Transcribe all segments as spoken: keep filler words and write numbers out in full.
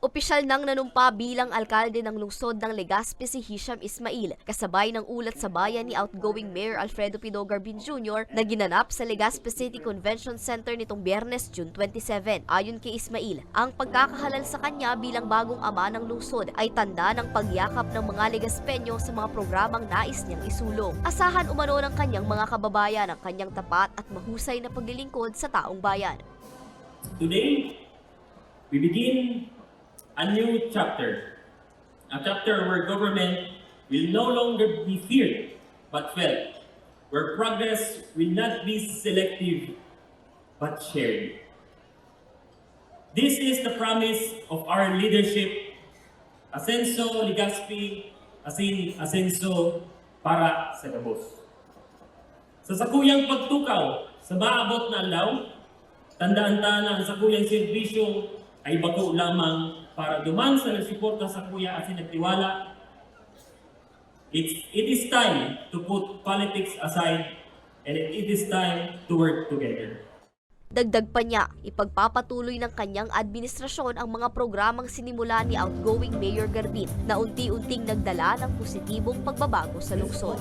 Opisyal nang nanumpa bilang alkalde ng lungsod ng Legazpi si Hisham Ismail, kasabay ng ulat sa bayan ni outgoing Mayor Alfredo Pido Garbin Junior na ginanap sa Legazpi City Convention Center nitong Biyernes, June twenty-seven. Ayon kay Ismail, ang pagkakahalal sa kanya bilang bagong ama ng lungsod ay tanda ng pagyakap ng mga Legazpeño sa mga programang nais niyang isulong. Asahan umano ng kanyang mga kababayan ang kanyang tapat at mahusay na paglilingkod sa taong bayan. Today, we begin a new chapter. A chapter where government will no longer be feared but felt, where progress will not be selective but shared. This is the promise of our leadership, Asenso Legazpi, asin Asenso para sa gabos. Sa sakuyang pagtukaw sa maabot na aldaw, tandaan ta na ang sakuyang serbisyo ay bako lamang para duman sa nagsuporta sakuya asin nagtiwala. It's, it is time to put politics aside and it, it is time to work together. Dagdag pa niya, ipagpapatuloy ng kanyang administrasyon ang mga programang sinimulan ni outgoing Mayor Garbin na unti-unting nagdala ng positibong pagbabago sa lungsod.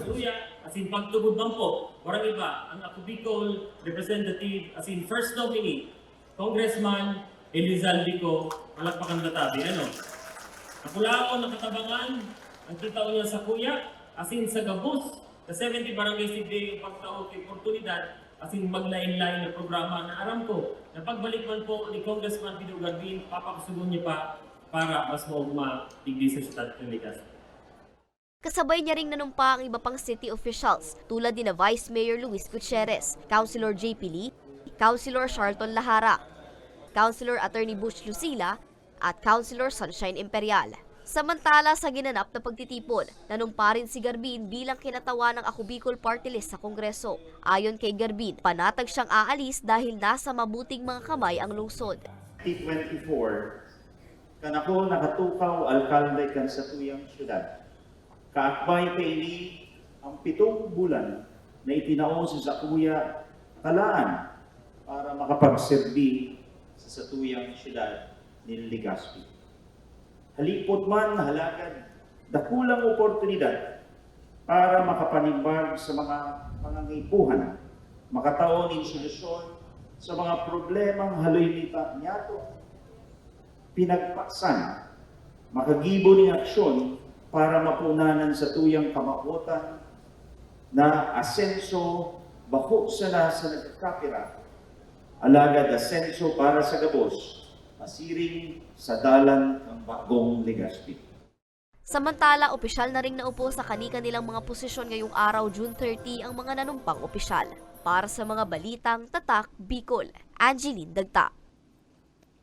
Luya, asin pagtubod man po, walang iba, ang Ako Bicol representative, asin first nominee, Congressman Elizalde Kiko, palakpakan ta tabi, ano? Kapulaon, nakatabangan, ang kitao niya sakuya, asin sa gabos, sa seventy barangay sigdi, ang pagtao kay oportunidad, asin maglain-lain na programa na aram ko na pagbalik man po ni Congressman Pido Garbin, papakasugon niya pa para mas maugma digdi sa siyudad ng Legazpi. Kasabay niya ring nanumpa ang iba pang city officials tulad ni na Vice Mayor Luis Gutierrez, Councilor J P Lee, Councilor Charlton Lahara, Councilor Attorney Butch Lucila, at Councilor Sunshine Imperial. Samantala sa ginanap na pagtitipon, nanumpa rin si Garbin bilang kinatawan ng Ako Bicol Party List sa Kongreso. Ayon kay Garbin, panatag siyang aalis dahil nasa mabuting mga kamay ang lungsod. twenty twenty-four, kan ako nakatukaw alkalde kan satuyang syudad. Kaakbay kaini ang pitong bulan na itinao sa sakuya kalaan para makapagserbi sa satuyang syudad nin Legazpi. Halipot man, halagad, dakulang oportunidad para makapanimbag sa mga pangangipuhan, makatao nin solusyon sa mga problemang haloy nita niyato pinagpaksan, makagibo nin aksyon para mapunanan sa tuyang kamawotan na asenso bako sana sa nagkakapira, alagad asenso para sa gabos, pasiring sa dalan ng bagong Legazpi. Samantala, opisyal na ring naupo sa kani-kanilang mga posisyon ngayong araw, June thirty, ang mga nanumpang opisyal. Para sa mga balitang Tatak Bicol, Angeline Dagta.